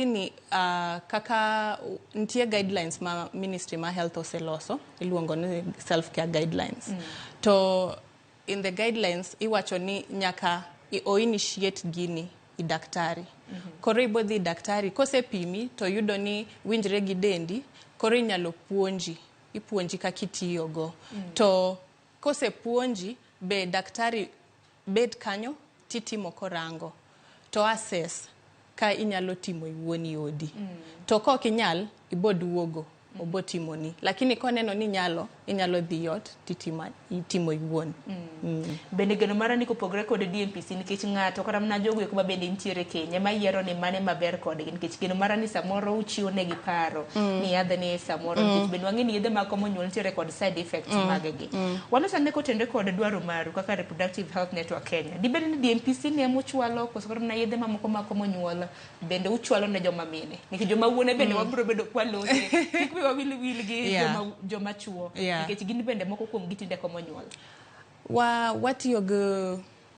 Ni kaka nitie guidelines ma Ministry ma Health oseloso iluongo ni self care guidelines. To in the guidelines iwacho ni nyaka o initiate gini i daktari. Koro ibo dhi daktari kosepimi to yudo ni winjre gi dendi, koro inyalo puonji, ipuonji kaka itiyogo. To kosepuonji be daktari bet kanyo titimo korango to assess ka inyalo timo iwuon i odi. To kok inyal, ibo duogo obo timoni. Lakini koneno ni inyalo, inyalo dhi ot titimo itimo iwuon. Bende geno mara ni kopogore kod DMPC, nikech ng'ato kata mana jogo eko ma bende nitiere Kenya ema yiero ni mane maber kodgi, nikech geno mara ni samoro uchiwo negi paro ni yadh ni samoro, nikech bende wang'e ni yedhe mag komo nyuol nitiere kod side effects mag gi. Walos ane kotenore kod dwaro maru kaka Reproductive Health Network Kenya. Dibed ni DMPC ni ema uchwalo koso kata mana yedhe mamoko mag komo nyuol bende uchwalo ne joma mine, nikech joma wuone bende wabiro bedo kwalose, kik wiwa wil wil gi joma chuo, nikech gin bende moko kuom gi tinde komo nyuol. Watiyo gi